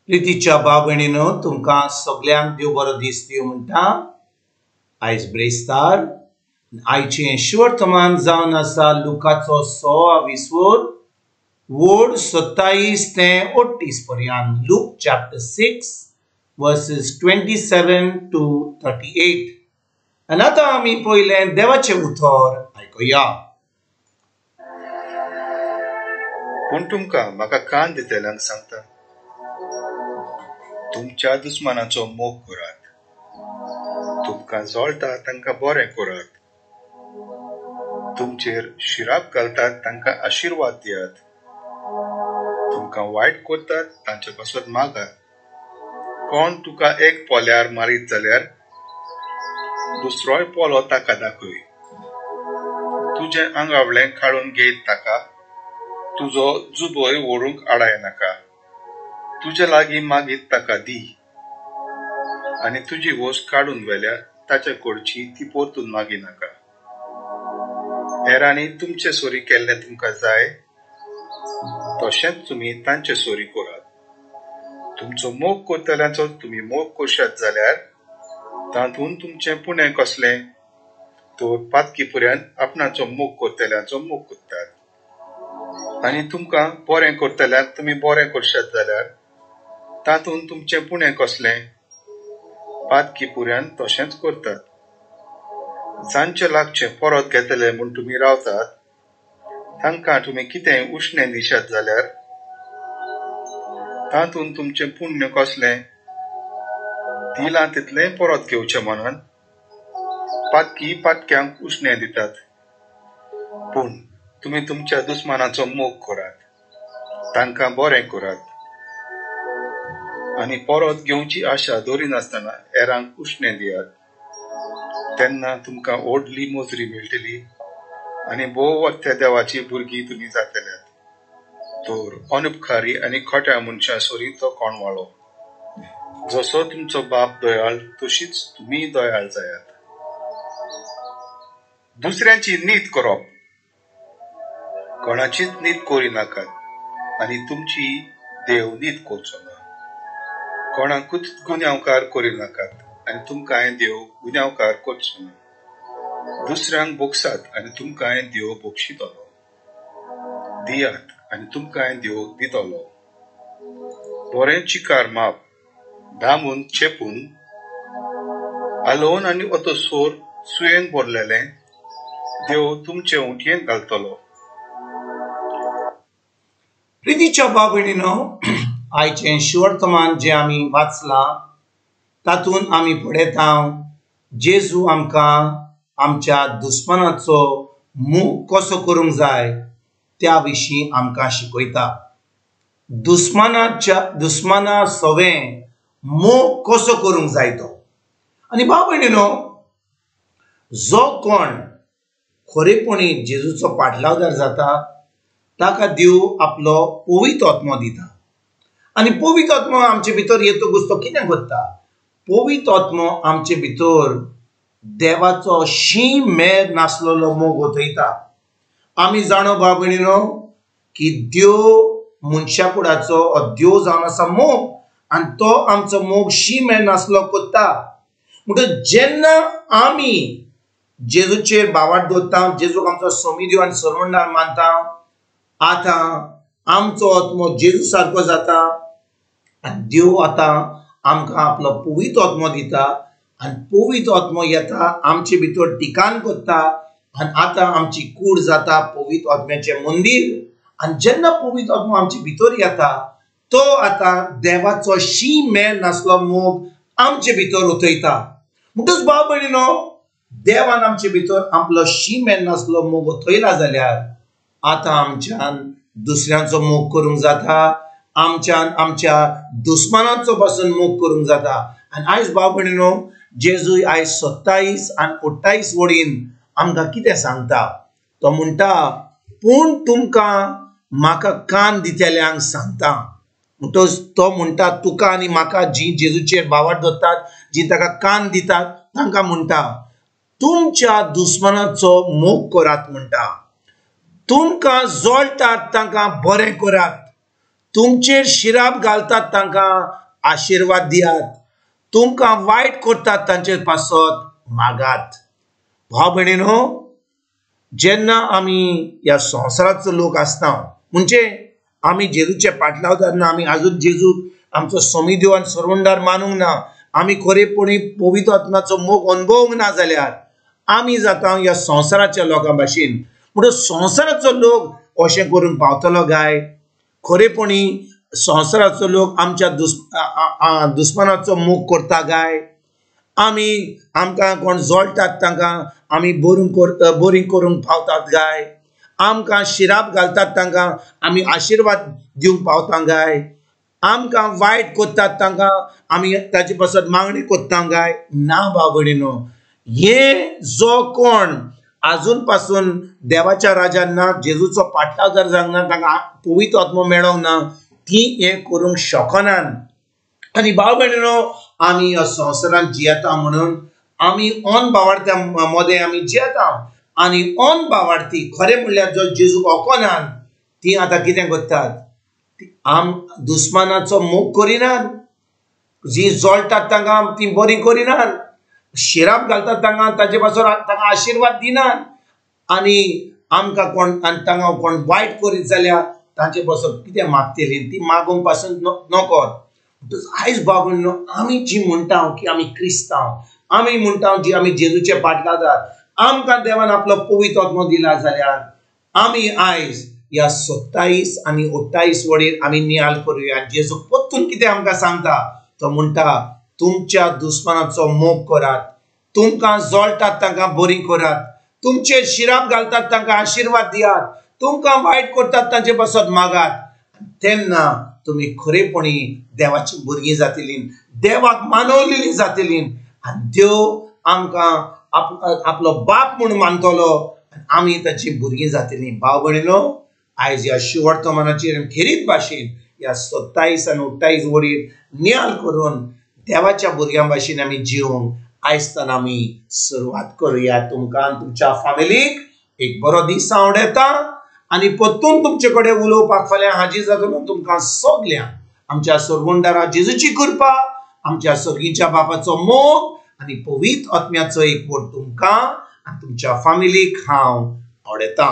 प्रितीच्या भाव भयणीनो, तुमकां सगल्यांक देव बरो दीस दिवं म्हणटा। आयज ब्रेस्तार, आयचें शिवर्तमान जावन आसा लुकाचो 26 वोड 27 ते 38 पर्यंत। Look chapter 6 versus 27 to 38। आनी आतां आमी पयलें देवाचें उतर आयकुया। पूण तुमकां म्हाका कान दितल्यांक सांगता, तुमच्या दुस्मानाचो मोग करात, तुमकां जळटा तांकां बरें करात, तुमचेर शिराप घालतात तांकां आशिर्वाद दियात, तुमकां वायट करतात तांचे पासत मागात। कोण तुका एक पोल्यार मारीत जाल्यार दुसरोय पोलो ताका दाखय। तुजें आंगावळें काडून घेयत ताका तुजो जुबोय व्हरूंक आडाय नाका। तुजे लागीं मागीत ताका दी, आनी तुजी वस्त काडून व्हेल्यार ताचे कडची ती परतून मागी नाका। हेरांनी तुमचे सोरी केल्लें तुमकां जाय तशेंच तुमी तांचे सोरी करात। तुमचो मोग करतल्यांचो तुमी मोग करशात जाल्यार तातूंत तुमचें पुणें कसलें? तर पातकी पर्यंत आपणाचो मोग करतल्यांचो मोग करतात। आनी तुमकां बरें करतल्यांक तुमी बरें करशात जाल्यार तातूंत तुमचें पुणें कसलें? पातकी पुऱ्यान तशेंच करतात। जांचे लागचें परत घेतले म्हूण तुमी रावतात तांकां तुमी कितेंय उश्णें दिशात जाल्यार तातूंत तुमचें पुण्य कसलें? दिलां तितलें परत घेवचें मनान पातकी पातक्यांक उश्णें दितात। पूण तुमी तुमच्या दुस्मानाचो मोग करात, तांकां बरें करात, आनी परत घेवची आशा दवरिनासतना हेरांक उश्णें दियात। तेन्ना तुमकां व्हडली मोजरी मेळटली आनी भोव वत्या देवाची भुरगीं तुमी जातल्यात। तर अनुपकारी आनी खोट्या मनशां सरी तो कोणवाळो। जसो तुमचो बाप दयाळ तशीच तुमी दयाळ जायात। दुसऱ्यांची नीत करप, कोणाचीच नीत करिनाकात आनी तुमची देव नीत करचो ना। कोणाकूच गुन्यांवकार करिनाकात आनी तुमकांय देव गुन्यांवकार करचो ना। दुसऱ्यांक भोगसात आनी तुमकांय देव भोगशितलो। दियात आनी तुमकांय देव दितलो। बरें चिकार माप दामून चेपून आलोवन आनी अतोसोर सुयेन भरलेलें देव तुमचे उंटयेन घालतलो। प्रितीच्या भाव भयणीनो, आयचें शिवर्तमान जें आमी वाचलां तातूंत आमी पळयता जेजू आमकां आमच्या दुस्मानाचो मोग कसो करूंक जाय त्या विशीं आमकां शिकयता। दुस्माना सवें मोग कसो करूंक जाय तो। आनी भाव भयणीनो, जो कोण खरेपणी जेजूचो पाटलावदार जाता ताका देव आपलो पवित्र आत्मो दिता। आनी पवित्र आत्मो आमचे भितर येतकूच तो कितें करता? पवित्र आत्मो आमचे भितर देवाचो शीम मेर नासलेलो मोग ओतयता। आमी जाणो भाव भयणीनो की देव मनशा कुडाचो देव जावन आसा मोग, आनी तो आमचो मोग शीम मेर नासलो करता। म्हणटकच जेन्ना आमी जेजूचेर भावार्थ दवरता, जेजूक आमचो स्वामी देव आनी सर्वणदार मानता, आतां आमचो आत्मो जेजू सारको जाता आनी देव आतां आमकां आपलो पवित्र आत्मो दिता आनी पवित्र आत्मो येता आमचे भितर ठिकाण करता आनी आतां आमची कूड जाता पवित्र आत्म्याचें मंदीर। आनी जेन्ना पवित्र आत्मो आमचे भितर येता तो आतां देवाचो शीम मेर नासलो मोग आमचे भितर ओतयता। म्हणटकच भाव भयणीनो, देवान आमचे भितर आपलो शीम मेर नासलो मोग ओतयला जाल्यार आतां आमच्यान दुसऱ्यांचो मोग करूंक जाता, आमच्यान आमच्या दुस्मानाचो पासून मोग करूंक जाता। आनी आयज भाव भयणीनो, जेजू आयज 27 आनी 28 वडीन आमकां कितें सांगता? तो म्हणटा, पूण तुमकां म्हाका कान दितल्यांक सांगता। म्हणटकच तो म्हणटा तुका आनी म्हाका जीं जेजूचेर भावार्थ दवरतात, जीं ताका कान दितात तांकां म्हणटा तुमच्या दुस्मानाचो मोग करात म्हणटा, तुमकां जळटात तांकां बरें करात, तुमचेर शिराप घालतात तांकां आशिर्वाद दियात, तुमकां वायट करतात तांचे पासत मागात। भाव भयणीनो, जेन्ना आमी ह्या संवसाराचो लोक आसता म्हणजे आमी जेजूचे पाटलावदार ना, आमी आजून जेजू आमचो स्वामी देव आनी सरवणदार मानूंक ना, आमी खरेपणी पवित्र आत्म्याचो मोग अनुभवूंक ना जाल्यार आमी जाता ह्या संवसाराच्या लोकां भाशेन। म्हणून संवसाराचो लोक अशें करूंक पावतलो काय? खरेपणी संवसाराचो लोक आमच्या दुस्मानाचो मोग करता काय? आमी आमकां कोण जोळटात तांकां आमी बरी करूंक पावतात काय? आमकां शिराप घालतात तांकां आमी आशिर्वाद दिवंक पावता काय? आमकां वायट करतात तांकां आमी ताचे पासत मागणी करता काय? ना भाव भयणीनो, हे जो कोण आजून पासून देवाच्या राजान ना, जेजूचो पाटलावदार जावंक ना, तांकां पवित्र आत्मो मेळोंक ना, ती हें करूंक शकनात। आनी भाव भयणीनो, आमी ह्या संवसारांत जियेता म्हणून आमी ऑन भावार्थ्या मदें आमी जियेता आनी ऑन भावार्थी खरें म्हणल्यार जो जेजूक वळखनात ती आतां कितें करतात? आम दुस्मानाचो मोग करिनात, जी जळटात तांकां ती बरी करिनात, शिराप घालतात तांकां ताचे पासून तांकां आशिर्वाद दिनात आनी आमकां कोण आनी तांकां कोण वायट करीत जाल्यार तांचे पासून कितें मागतली ती मागूंक पासून नकत। आयज भाव भयणीनो, आमी जी म्हणटा की आमी क्रिस्तांव, आमी म्हणटा जी आमी जेजूचे पाटलादार, आमकां देवान आपलो पवित्र आत्मो दिला जाल्यार आमी आयज ह्या 27 आनी 28 वडीर आमी नियाल करुया। जेजू परतून कितें आमकां सांगता? तो म्हणटा तुमच्या दुस्मानाचो मोग करात, तुमकां जळटात तांकां बरी करात, तुमचेर शिराप घालतात तांकां आशिर्वाद दियात, तुमकां वायट करतात तांचे पासत मागात, तेन्ना तुमी खरेपणी देवाची भुरगीं जातलीं, देवाक मानवलेली जातलीं आनी देव आमकां आपलो बाप म्हूण मानतलो आनी आमी ताची भुरगीं जातलीं। भाव भयणीनो, आयज ह्या शिवर्तमानाचेर खेरीत भाशेन ह्या 27 आनी 28 वडीर नियाल करून देवाच्या भुरग्यां भाशेन आमी जिवंक आयजताना आमी सुरवात करुया। तुमकां तुमच्या फामिलीक एक बरो दीस आवडटा आनी परतून तुमचे कडेन उलोवपाक फाल्यां हाजीर जातलो। तुमकां सगल्यांक आमच्या सरवणदारा जेजूची कृपा, आमच्या सर्गीच्या बापाचो मोग आनी पवित्र आत्म्याचो एकवट तुमकां आनी तुमच्या फामिलीक हांव आवडटा।